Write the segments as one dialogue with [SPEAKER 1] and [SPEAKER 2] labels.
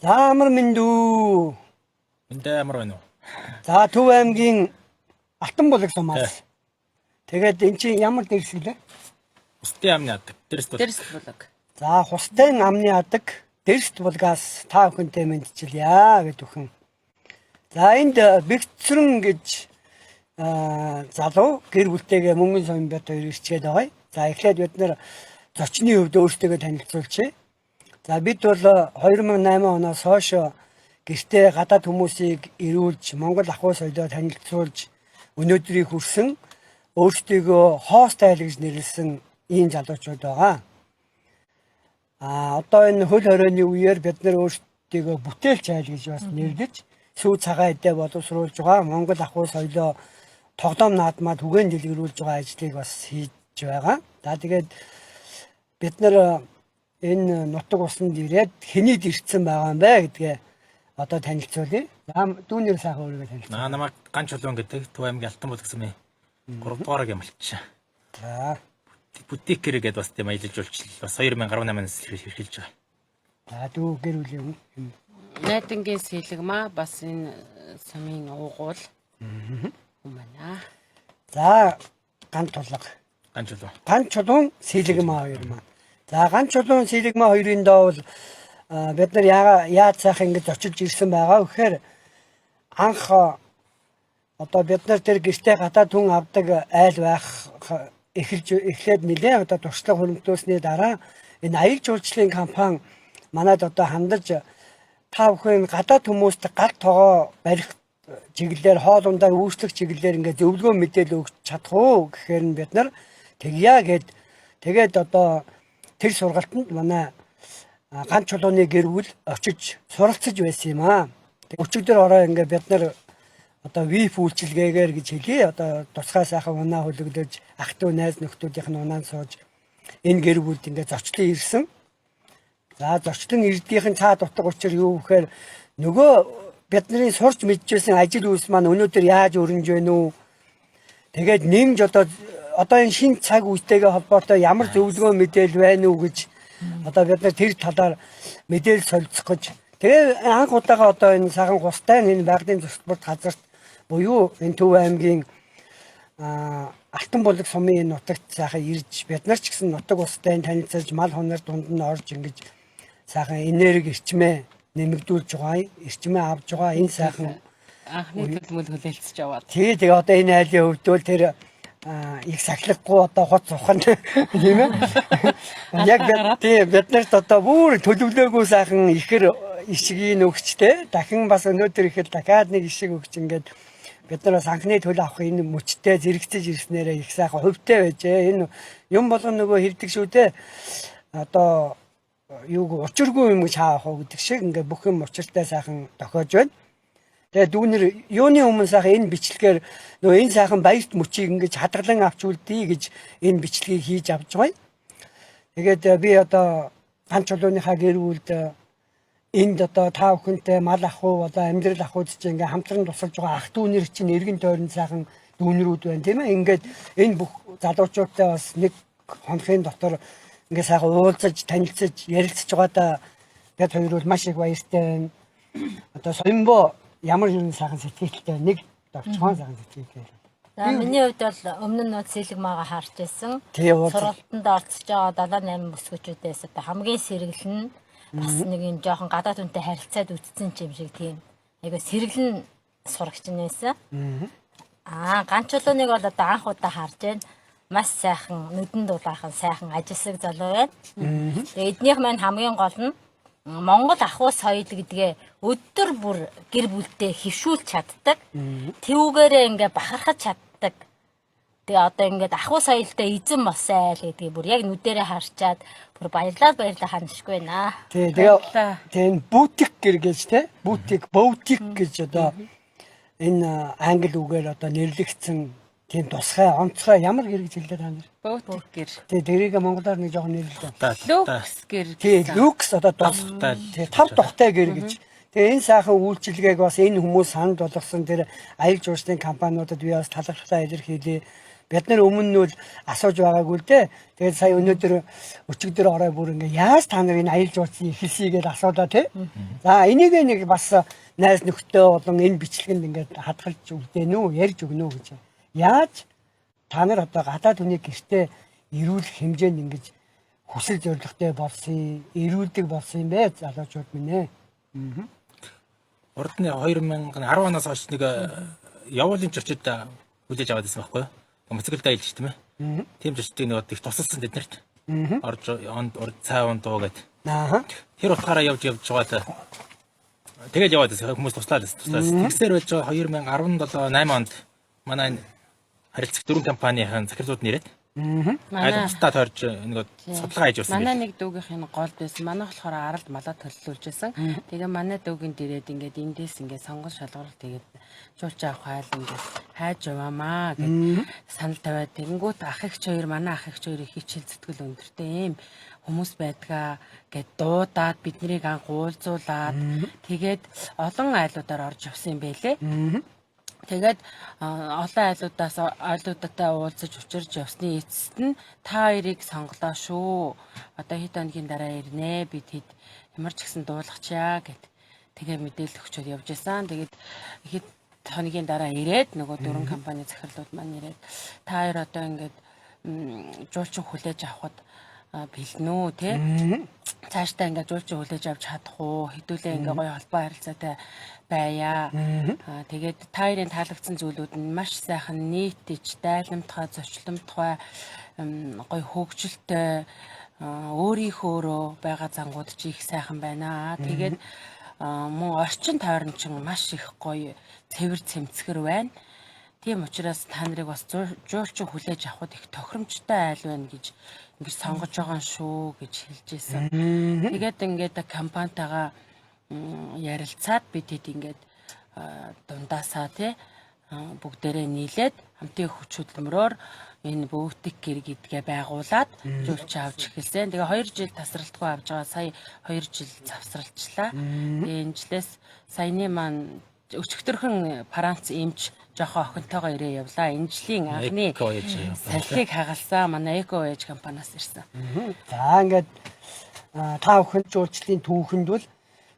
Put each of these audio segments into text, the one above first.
[SPEAKER 1] За амар мэндүү.
[SPEAKER 2] Эндээ ямар байна уу?
[SPEAKER 1] За Төв аймгийн Алтанбулаг сумаас. Тэгээд эн чинь ямар дэрс гэлээ?
[SPEAKER 2] Хусдын амны адаг. Дэрс бол.
[SPEAKER 3] Дэрс булаг.
[SPEAKER 1] За Хусдын амны адаг Дэрст булгаас та бүхэнтэй мэндчилье гэд бүхэн. За энд Бэгцрэн гэж залуу гэр бүлтэйгээ мөнгөн соёнбот хоёр ирчгээд байгаа. За эхлээд бид нэр зочны хувьд өөрсдөө танилцуулъя. За бид бол 2008 оноос хойш гэртээ гадаад хүмүүсийг ирүүлж Монгол ахуй соёлоо танилцуулж өнөөдрийг хүрсэн өөрсдийгөө хост айл гэж нэрлэсэн ийм залуучууд байгаа. А одоо энэ хөл хорионы үеэр бид нар өөрсдийгөө бүтээлч айл гэж бас нэрлэж сүү цагаан эдээ боловсруулж байгаа Монгол ахуй соёлоо тоглоом наадмаад түгээн дэлгэрүүлж байгаа ажлыг бас хийж байгаа. За тэгээд бид нар энэ нутаг усанд ирээд хэнийг ирсэн байгаа юм бэ гэдгээ одоо танилцуулъя. За дүүнер сайхан өөрийгөө танилцуул.
[SPEAKER 2] Наа намайг Ган Чулуун гэдэг Төв аймгийн Алтанбулаг сумын 3 дугаар гямлч.
[SPEAKER 1] За
[SPEAKER 2] Бутик гэдэг бас тийм аялал жуулчлал бас 2018 оноос эрхэлж байгаа.
[SPEAKER 1] за дүү гэр бүлийн хүн.
[SPEAKER 3] Найдангийн сэлэгмаа бас энэ сумын уугуул хүн байна.
[SPEAKER 1] За ган тулга.
[SPEAKER 2] Ган Чулуун.
[SPEAKER 1] Ган чулуун сэлэгмаа хоёр маань. За ган чулуун сэлэгмаа хоёрын доо бол бид нар яага яаж сайхан ингэж очиж ирсэн байгаа вэ гэхээр анх одоо бид нар тэр гэртээ гадаад хүн авдаг айл байх эхэлж эхлээд нэлээ одоо туршлага хөрөмтөөсний дараа энэ аялал жуулчлалын компани манад одоо хандаж та бүхэн гадаад хүмүүст гал тогоо барих чиглэлээр хоол ундаа үйлчлэх чиглэлээр ингээд зөвлөгөө мэдээлэл өгч чадах уу гэхээр нь бид нар тэгье гэд тэгээд одоо тэр сургалтанд манай ган чулууны гэр бүл очиж суралцаж байсан юм аа. Өчигдөр орой ингээд бид нар одоо VIP үйлчилгээгээр гэж хэлье. Одоо тусгай сайхан унаа хөлөглөж ах トゥ найз нөхдүүдийнх нь унаанд сууж энэ гэр бүлд ингээд зочлон ирсэн. За зочлон ирдгийнхэн цаад утга учир юу гэхээр нөгөө бидний сурч мэдчихсэн ажил үйлс маань өнөөдөр яаж өрнөж байна үү? Тэгээд нэмж одоо энэ шинэ цаг үетэйгээ холбоотой ямар зөвлөгөө мэдээлэл байна уу гэж одоо бид нар тэр талаар мэдээлэл солилцох гэж тэгээ анх удаага одоо энэ сайхан густай энэ байгалийн зочдборт газарт буюу энэ Төв аймгийн Алтанбулаг сумын энэ нутагт сайхан ирж бид нар ч гэсэн нутаг устай танилцаж мал хоноор дунд нь орж ингэж сайхан энерги эрчмээ нэмэгдүүлж байгаа, эрчмээ авч байгаа энэ сайхан
[SPEAKER 3] Анхны төлмөл хүлээлцэж аваад.
[SPEAKER 1] Тий, тэгээ одоо энэ айлын хувьд бол тэр их сахилахгүй одоо хуц ухна тийм ээ. Яг тий бид нарт одоо бүр төлөвлөөгүй сайхан ихэр ишгийг өгчтэй. Дахин бас өнөөдөр ихэд дахиад нэг ишиг өгч ингээд бид нар бас анхны төл авах энэ мөчтэй зэрэгцэж ирснээрээ их сайхан хувьтай байжээ. Энэ юм болгон нөгөө хэрдэг шүү дээ. Одоо юуг учиргүй юм гэж хаах уу гэдэг шиг ингээд бүх юм учиртай сайхан тохиож байна. Тэгээ дүүнер юуны өмнө сайхан энэ бичлэгээр нөгөө энэ сайхан баярт мөчийг ингэж хадгалан авч үлдээе гэж энэ бичлэгийг хийж авч байгаа юм. Тэгээд би одоо ган чулууныхаа гэр бүлд энд одоо та бүхэнтэй мал ахуй одоо амьдрал ахуйд чинь ингээ хамтран тусалж байгаа ах дүүнер чинь эргэн тойрон сайхан дүүнерүүд байна тийм ээ. Ингээд энэ бүх залуучуудтай бас нэг хонхын дотор ингээ сайхан уулзаж танилцаж ярилцж байгаадаа бид хоёр бол маш их баяртай байна. Одоо соёмбо ямар нэгэн сайхан сэтгэлтэй нэг давчхан сайхан сэтгэлтэй.
[SPEAKER 4] За миний хувьд бол өмнө нь бол сэлэг маага харж байсан.
[SPEAKER 1] Тий, уулзал.
[SPEAKER 4] Сургалтанд оролцож байгаа 7 8 бүсгүүчүүдээс одоо хамгийн сэргэлэн нь бас нэг юм жоохон гадаад хүнтэй харилцаад үтцсэн ч юм шиг тийм. Айгаа сэргэлэн сурагч нь байсан. Аа ган чулууныг бол одоо анх удаа харж байна. Маш сайхан нүдэн дулаахан сайхан ажилсаг залуу байна. Тэгээ эднийх маань хамгийн гол нь Монгол ахуй соёл гэдгээ өдөр бүр гэр бүлдээ хөвшүүлж чаддаг. Түүгээрээ ингээ бахархаж чаддаг. Тэгээ одоо ингээд ахуй соёлтой эзэн болсон айл гэдгийг бүр яг нүдэрээ харчаад бүр баярлал баярлал ханшгүй байна.
[SPEAKER 1] Тий, тэгээ
[SPEAKER 3] Баярлалаа.
[SPEAKER 1] тэгээ энэ бутик гэр гэж те бутик, бутик гэж одоо энэ англи үгээр одоо нэрлэгдсэн тийм тусгай, онцгой ямар гэр гэж хэлдэг та нар?
[SPEAKER 3] Бөтик гэр.
[SPEAKER 1] Тий, тэрийг монголоор нэг жоохон нэрлэдэг.
[SPEAKER 3] Люкс гэр.
[SPEAKER 1] Тий,
[SPEAKER 3] гэсэн.
[SPEAKER 1] люкс одоо
[SPEAKER 2] тухтай.
[SPEAKER 1] тий, тав тухтай гэр гэж. Тэгээ энэ сайхан үйлчилгээг бас энэ хүмүүс санал болгосон тэр аялал жуулчлалын компаниудад би бас талархлаа илэрхийлье. Бид нар өмнө нь бол асууж байгаагүй л дээ. Тэгээд сая өнөөдөр өчигдөр орой бүр ингээ яаж та нар энэ аялал жуулчлалыг эхэлсэй гэж асуулаа тий. За энийг нэг бас найз нөхдөд болон энэ бичлэгэнд ингээд хадгалж өгдөө үү, ярьж өгнө үү гэж. Яаж та нар одоо гадаад хүний гэртээ ирүүлэх хэмжээнд ингэж хүсэл зорилготой болсон, ирүүлдэг болсон юм бэ залуучууд минь ээ.
[SPEAKER 2] Урд нь 2010 оноос хойш нэг явуулын зочид хүлээж аваад байсан байхгүй юу? Мотоциклд аялж тийм ээ. Тийм зочдыг нэг их тусалсан тэднэрт. Орж онд урд цай ундуу гэд.
[SPEAKER 1] Аа.
[SPEAKER 2] Тэр утгаараа явж явж байгаа л тэгэл яваад байсан. Хүмүүс туслаад байсан. Туслаад байсан. Тэгсээр байж байгаа 2017 8 онд манай энэ харилцах дөрвөн компанийн захирлууд нэрээд айл бусдаа тойрж нэг судалгаа хийж явсан.
[SPEAKER 3] Манай нэг дүүгийнх нь голд байсан. Манай болохоор аралд малаа төллүүлж байсан. Тэгээ манай дүүгийн дээрээд ингээд эндээс ингээд сонгол шалгуурал тэгээд жуулч авах хайл ингээд хайж яваамаа гэд санал тавиад тэгэнгүүт ах эгч хоёр манай ах эгч хоёр их хичээл зүтгэл өндөртэй юм хүмүүс байдгаа гэд дуудаад биднийг анх уулзуулаад тэгээд олон айлуудаар орж явсан юм байлээ. Тэгээд олон айлуудаас айлуудатай уулзаж учирч явсны эцэст нь та хоёрыг сонголоо шүү. Одоо хэд хоногийн дараа ирнэ. Би тэд ямар ч гэсэн дуулгачаа гэд тэгээ мэдээлэл өгчөөд явж исэн. Тэгээд хэд хоногийн дараа ирээд нөгөө дөрвөн компани захирлууд маань ирээд та хоёр одоо ингээд жуулчин хүлээж авахд бэлнэ үү те цаашдаа ингээд жуулчин хүлээж авч чадах уу, хэдүүлээ ингээ гоё холбоо харилцаатай байя. Тэгээд та хоёрын таалагдсан зүйлүүд нь маш сайхан нийтж, дайламтгай, зочломтгой, гоё хөгжилтэй, өөрийнхөө өөрөө байгаа зангууд чи их сайхан байна. Тэгээд мөн орчин тойрон чинь маш их гоё цэвэр цэмцгэр байна. Тийм учраас та нарыг бас жуулчин хүлээж авахд их тохиромжтой айл байна гэж ингэж сонгож байгаа юм шүү гэж хэлж байсан. Тэгээд ингээд компанитайгаа ярилцаад би тэд ингээд дундаасаа тий бүгдээрээ нийлээд хамтын хүч хөдөлмөрөөр энэ бөөвтик гэр гэдгээ байгуулад жуулчин авч эхэлсэн. Тэгээ 2 жил тасралтгүй авч байгаа. Сая 2 жил завсралчлаа. Тэгээ энэ жилээс саяны маань өчигдөрхөн Франц эмч жоохон охинтойгоо ирээ явлаа. Энэ жилийн анхны салхийг хагалсан манай Эко Voyage компаниас ирсэн.
[SPEAKER 1] За ингээд та бүхэн жуулчлалын түүхэнд бол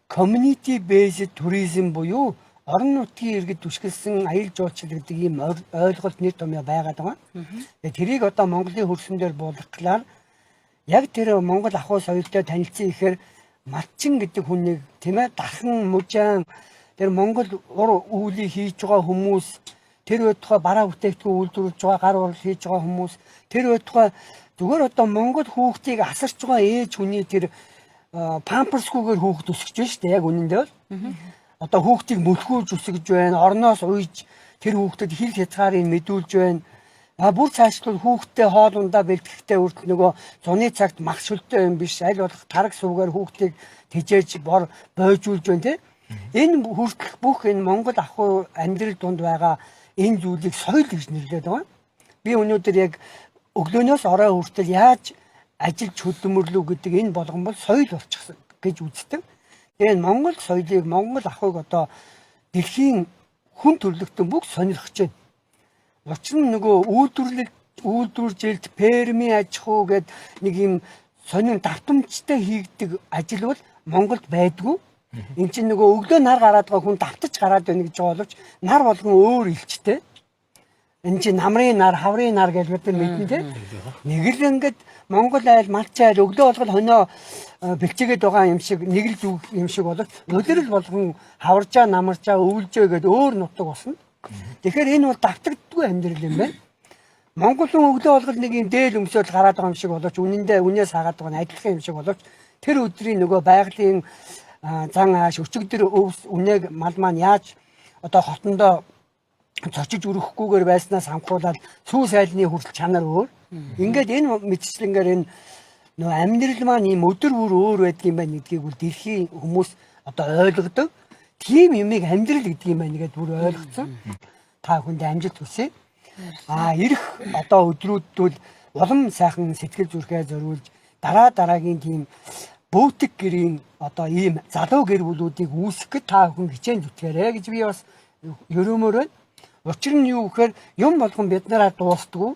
[SPEAKER 1] community based tourism буюу орон нутгийн иргэд түшгэлсэн аялал жуулчлал гэдэг ийм ойлголт нэр томьёо байгаад байгаа. Тэгээ тэрийг одоо Монголын хөрсөн дээр буулгахлаар яг тэр Монгол ахуй соёлтой танилцсан ихээр Малчин гэдэг хүнийг тийм ээ дархан мужаан тэр Монгол ур үүлийг хийж байгаа хүмүүс, тэр байтугай бараа бүтээгдэхүүн үйлдвэрлэж байгаа, гар урал хийж байгаа хүмүүс, тэр байтугай зүгээр одоо Монгол хүүхдийг асарч байгаа ээж хүний тэр памперсгүйгээр хүүхд өсгөж байна шүү дээ, яг үнэндээ бол. Одоо хүүхдийг мөлхүүлж өсгөж байна, орноос уйж тэр хүүхдэд хил хязгаарыг мэдүүлж байна. А бүр цаашлбал хүүхдтэй хоол ундаа бэлтгэхдээ хүртэл нөгөө зуны цагт мах шөлтэй юм биш, аль болох тараг сувгаар хүүхдийг тэжээж бор бойжуулж байна тий. Энэ хүртэлх бүх энэ Монгол ахуй амьдрал дунд байгаа энэ зүйлийг соёл гэж нэрлэдэг байгаа. Би өнөөдөр яг өглөөнөөс орой хүртэл яаж ажиллаж хөдөлмөрлөө гэдэг энэ болгон бол соёл болчихсон гэж үздэг. Тэгээд Монгол соёлыг, Монгол ахуйг одоо дэлхийн хүн төрлөختөн бүх сонирхож байна. Учир нь нөгөө үйлдвэрлэл, үйлдвэржилт, фермийн аж ахуй гээд нэг юм сонин давтамжтай хийгдэг ажил бол Монголд байдгүй. Энд чинь нөгөө өглөө нар гараад байгаа хүн давтаж гараад байна гэж байгаа боловч нар болгон өөр илчтэй. Энэ чинь намрын нар, хаврын нар гэж бид нар мэднэ те. Нэг л ингээд Монгол айл, Малч айл өглөө болгол хонио бэлчээгээд байгаа юм шиг нэг л зүг юм шиг боловч улирал болгон хаваржаа, намаржаа, өвлжөө гэдээ өөр нутаг болно. Тэгэхээр энэ бол давтагддаггүй амьдрал юм байна. Монгол хүн өглөө болгол нэг юм дээл өмсөөл гараад байгаа юм шиг боловч үнэндээ үнээс хагаад байгаа нь адилхан юм шиг боловч тэр өдрийн нөгөө байгалийн зан ааш өчигдөр өвс үнээг мал маань яаж одоо хотондоо зочиж өрөхгүйгээр байснаас хамхуулаад сүү сайлны хүртэл чанар өөр. Ингээд энэ мэтчлэнгээр энэ нөгөө амьдрал маань ийм өдөр бүр өөр байдаг юм байна гэдгийг бол дэлхийн хүмүүс одоо ойлгодог. Тийм юмыг амьдрал гэдэг юм байна гэдээ бүр ойлгоцсон. Та бүхэнд амжилт хүсье. А ирэх одоо өдрүүдэд бол улам сайхан сэтгэл зүрхээ зориулж дараа дараагийн тийм бөөтг гэрийн одоо ийм залуу гэр бүлүүдийг үүсгэхэд та бүхэн хичээн зүтгэрэй гэж би бас ерөөмөр байна. Учир нь юу гэхээр юм болгон бид нараар дуустдаггүй.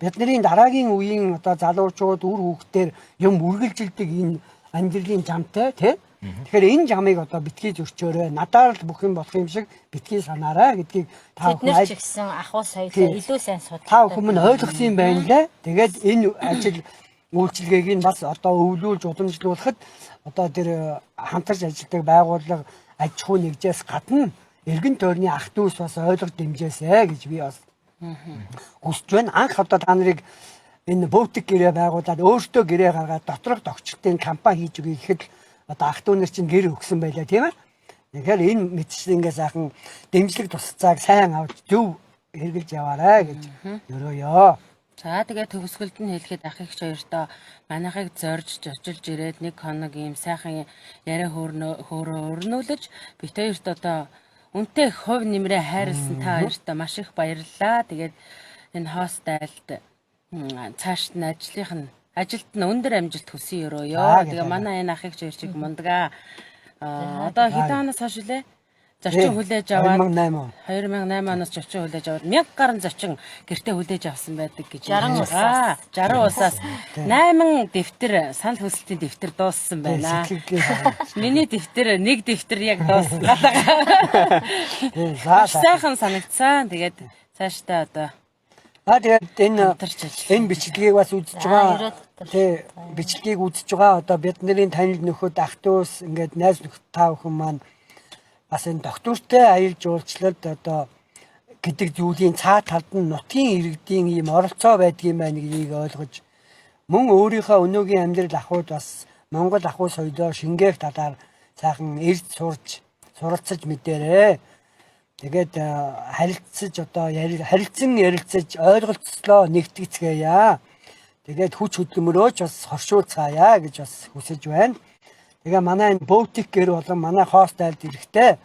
[SPEAKER 1] Бидний дараагийн үеийн одоо залуучууд үр хүүхдээр юм үргэлжилдэг энэ амьдралын замтай тий. Тэгэхээр энэ замыг одоо битгий зөрчөөрэй. Надаар л бүх юм болох юм шиг битгий санаарай гэдгийг та
[SPEAKER 4] Тэд
[SPEAKER 1] бүхэн
[SPEAKER 4] нар ч гэсэн ахуй соёлоо илүү сайн
[SPEAKER 1] та
[SPEAKER 4] судалдаг.
[SPEAKER 1] бүхэн минь ойлгосон юм байна лээ. Тэгээд энэ ажил үйлчилгээг нь бас одоо өвлүүлж уламжлуулахад одоо тэр хамтарч ажилладаг байгууллага аж ахуй нэгжээс гадна эргэн тойрны ах дүүс бас ойлгож дэмжээсэ гэж би бас хүсэж байна. Анх одоо та нарыг энэ бөтик гэрээ байгуулад өөртөө гэрээ гаргаад доторх тогтчлтын компани хийж өгье гэхэд одоо ах дүү нар чинь гэр өгсөн байлаа, тийм ээ. Тэгэхээр энэ мэтчлэнгээ сайхан дэмжлэг тусалцааг сайн авч зөв хэрэгжилж яваарай гэж өрөөё.
[SPEAKER 3] За, тэгээ төгсгөлд нь хэлэхэд ах эгч хоёртоо манайхыг зорж зочилж ирээд нэг хоног ийм сайхан яриа хөөрнө хөөрөө өрнүүлж бит хоёрт одоо үнтэй их хувь нэмрээ хайрлсан та хоёртоо маш их баярлалаа. Тэгээд энэ хост айлд цаашд нь ажлынх нь ажилд нь өндөр амжилт хүсье өрөөё.
[SPEAKER 1] За,
[SPEAKER 3] Тэгээ
[SPEAKER 1] гэлээ.
[SPEAKER 3] манай энэ ах эгч хоёр чиг мундгаа. Одоо хэдэн оноос хойш үлээ? Зочин хүлээж аваад
[SPEAKER 1] 2008 он.
[SPEAKER 3] 2008 оноос зочин хүлээж аваад 1000 гаруй зочин гэртээ хүлээж авсан байдаг гэж
[SPEAKER 4] 60
[SPEAKER 3] ярьж байгаа. 60 улсаас 8 дэвтэр санал хүсэлтийн дэвтэр дууссан байна.
[SPEAKER 1] Сэтгэлдээ сайн.
[SPEAKER 3] Миний дэвтэр нэг дэвтэр яг дууссан байгаа.
[SPEAKER 1] Тийм, за,
[SPEAKER 3] Маш
[SPEAKER 1] за.
[SPEAKER 3] сайхан санагдсан. Тэгээд цаашдаа одоо
[SPEAKER 1] А тэгээд энэ
[SPEAKER 3] хамтарч ажиллах.
[SPEAKER 1] энэ бичлэгийг бас үзэж
[SPEAKER 4] За,
[SPEAKER 1] байгаа.
[SPEAKER 4] ерөөл дотор.
[SPEAKER 1] Тий, бичлэгийг үзэж байгаа одоо бидний танил нөхөд ах дүүс ингээд найз нөхөд та бүхэн маань бас энэ доктортой аялал жуулчлалд одоо гэдэг зүйлийн цаа талд нь нутгийн иргэдийн ийм оролцоо байдгийн байна гэдгийг ойлгож мөн өөрийнхөө өнөөгийн амьдрал ахуйд бас Монгол ахуй соёлоо шингээх талаар сайхан эрж сурч суралцаж мэдээрэй. Тэгээд харилцаж одоо харилцан ярилцаж ойлголцлоо нэгтгэцгээе. Тэгээд хүч хөдөлмөрөө ч бас хоршуулцгаая гэж бас хүсэж байна. Тэгээ манай энэ бөтик гэр болон манай хост айлд ирэхдээ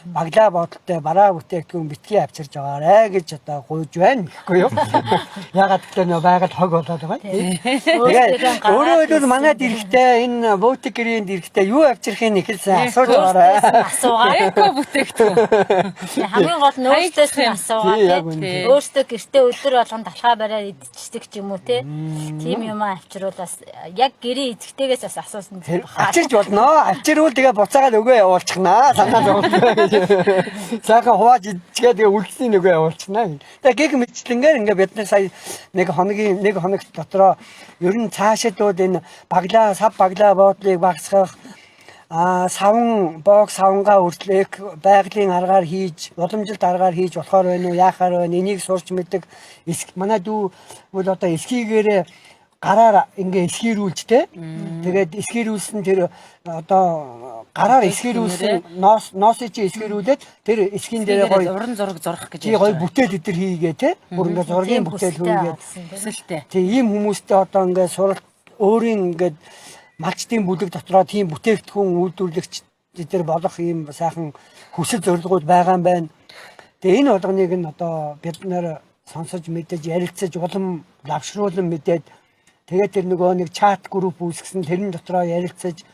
[SPEAKER 1] баглаа бодолтой бараа бүтээгдэхүүн битгий авчирж аваарэ гэж одоо гуйж байна гэхгүй юу? Ягаад гэвэл нөө байгаль хог болоод байгаа. Тэгээд өөрөөр хэлбэл манайд ирэхдээ энэ бөтик гэрээнд ирэхдээ юу авчирхыг эхэлсэн асууж аваарэ.
[SPEAKER 4] Асуугаа.
[SPEAKER 3] Эко бүтээгдэхүүн.
[SPEAKER 4] Хамгийн гол нь өөртөөс нь асуугаа
[SPEAKER 1] Тий, яг
[SPEAKER 4] тий.
[SPEAKER 1] үнэ.
[SPEAKER 4] Өөртөө гэртээ өдөр болгон талхаа бариад идчихдэг ч юм уу тий. Тийм юм авчруул бас яг гэрээ эзэгтэйгээс бас асуусан
[SPEAKER 1] Тэр
[SPEAKER 4] зүйл баха.
[SPEAKER 1] авчирч болно. Авчирвал тэгээ буцаагаад өгөө явуулчихнаа. Санаа зовлоо гэж. Сайхан хувааж идчихээ тэгээ үлдсэний өгөө явуулчихнаа. Тэгээ гэг мэтлэнгээр ингээ бид нар сая нэг хоногийн нэг хоногт дотроо ер нь цаашид бол энэ баглаа сав баглаа буудлыг багасгах савн боог савнгаа хүртэл эк байгалийн аргаар хийж уламжилт аргаар хийж болохоор байна уу яахаар байна энийг сурч мэддэг манай дүү бол одоо эсхийгээрээ гараар ингээ эсхийрүүлж те тэгээд эсхийрүүлсэн тэр одоо гараар эсхийрүүлсэн ноос ноосыг чи эсхийрүүлээд тэр эсхийн дээрээ гоё
[SPEAKER 3] уран зураг зурах гэж
[SPEAKER 1] тий гоё бүтээл өдр хийгээ те бүр ингээ зургийн
[SPEAKER 4] Тийм
[SPEAKER 1] бүтээл
[SPEAKER 4] хүсэлтэй
[SPEAKER 1] хийгээд
[SPEAKER 4] авсан, тий.
[SPEAKER 3] Хүсэлтэй.
[SPEAKER 1] Тий ийм хүмүүстэй одоо ингээ суралт өөрийн ингээд малчдын бүлэг дотроо тийм бүтээгдэхүүн үйлдвэрлэгч тэр болох ийм сайхан хүсэл зорилгууд байгаа юм байна. Тэгээ энэ болгоныг нь одоо бид нэр сонсож мэдэж ярилцаж улам лавшруулан мэдээд тэгээд тэр нөгөө нэг чат групп үүсгэсэн тэрэн дотроо ярилцаж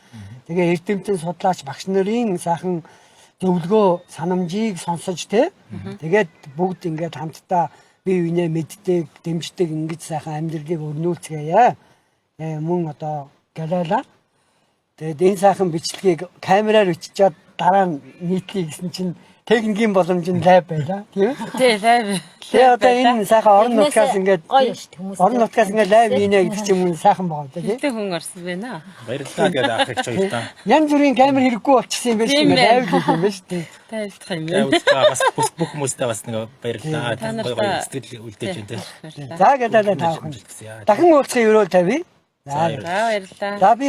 [SPEAKER 1] тэгээ эрдэмтэн судлаач багш нарын сайхан зөвлөгөө санамжийг сонсож те тэгээд бүгд ингээд хамтдаа бие биенээ мэддэг, дэмждэг ингэж сайхан амьдралыг өрнүүлцгээе. Мөн одоо галаала. Тэгээд энэ сайхан бичлэгийг камераар биччихээд дараа нь нийтлэе гэсэн чинь техникийн боломж нь лайв байлаа. Тийм ээ?
[SPEAKER 3] Тий, лайв.
[SPEAKER 1] Тэгээ одоо энэ сайхан орон
[SPEAKER 4] Технээс
[SPEAKER 1] нутгаас ингээд
[SPEAKER 4] гоё шүү дээ, хүмүүс
[SPEAKER 1] орон нутгаас ингээд лайв хийнэ гэдэг чинь мөн сайхан байгаа тийм.
[SPEAKER 3] Хэдэн хүн орсон бэ наа?
[SPEAKER 2] Баярлалаа гэдэг ах эгч хоёртаа.
[SPEAKER 1] Янз бүрийн камер хэрэггүй болчихсон юм байна шүү
[SPEAKER 3] Тийм
[SPEAKER 1] дээ.
[SPEAKER 3] байна.
[SPEAKER 1] Лайв хийх юм байна шүү дээ.
[SPEAKER 3] Тайлбарлах юм
[SPEAKER 2] Тэгээ
[SPEAKER 3] байна.
[SPEAKER 2] үзэж байгаа бас бүх хүмүүстэй бас нэг баярлалаа.
[SPEAKER 3] Та
[SPEAKER 2] Гоё гоё
[SPEAKER 3] нартай
[SPEAKER 2] сэтгэл үлдээж байна те.
[SPEAKER 3] Баярлалаа.
[SPEAKER 1] За гэлээ та бүхэн.
[SPEAKER 2] Хүсье.
[SPEAKER 1] Дахин уулзахын өрөөл тавья.
[SPEAKER 2] За,
[SPEAKER 1] За.
[SPEAKER 3] За, баярлалаа.
[SPEAKER 1] За би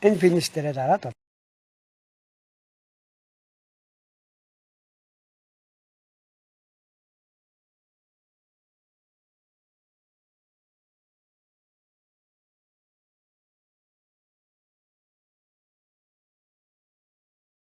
[SPEAKER 1] энэ финиш дээрээ дараад.